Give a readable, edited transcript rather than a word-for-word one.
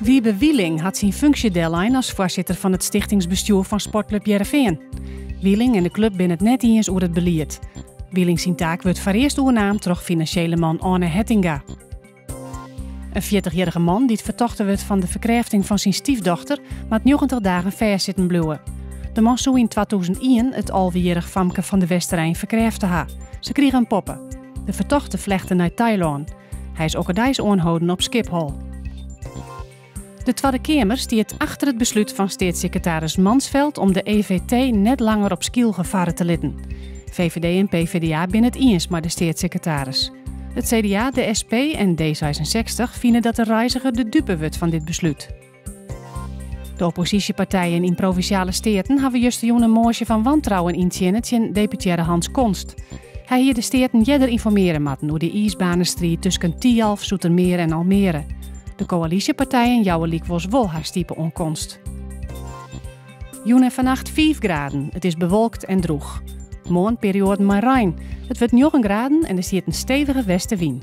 Wiebe Wieling hat syn funksje dellein as foarsitter fan it stichtingsbestjoer fan Sportklup Hearrenfean. Wieling en de klup binne it net iens oer it belied. Wieling syn taak wurdt foarearst oernaam troch finansjele man Arne Hettinga. In fjirtichjierrige man dy't fertochte wurdt fan de ferkrêfting fan syn styfdochter moat 90 dagen fêstsitten bliuwe. De man soe yn 2001 it alvejierrich famke fan de Westerein ferkrêfte ha. Se krige in poppe. De fertochte flechte nei Tailân. Hy is okkerdeis oanholden op Skiphol. De Twadde Keamer stiet achter it beslút fan steatssekretaris Mansveld om de EVT net langer op Skylge farre te litten. VVD en PvdA binne it iens mei de steatssekretaris. It CDA, de SP en D66 fine dat de reiziger de dupe wurdt fan dit beslút. De opposysjepartijen yn Provinsjale Steaten hawwe justerjûn in moasje fan wantrouwen yntsjinne tsjin deputearre Hans Konst. Hy hie de Steaten earder ynformearje moatten oer de iisbanestriid tusken Thialf, Zoetermeer en Almere. De koalysjepartijen jouwe lykwols wol har stipe oan Konst. Jûn en fannacht 5 graden. It is bewolkt en drûch. Moarn perioaden mei rein. It wurdt 9 graden en der stiet in stevige westewyn.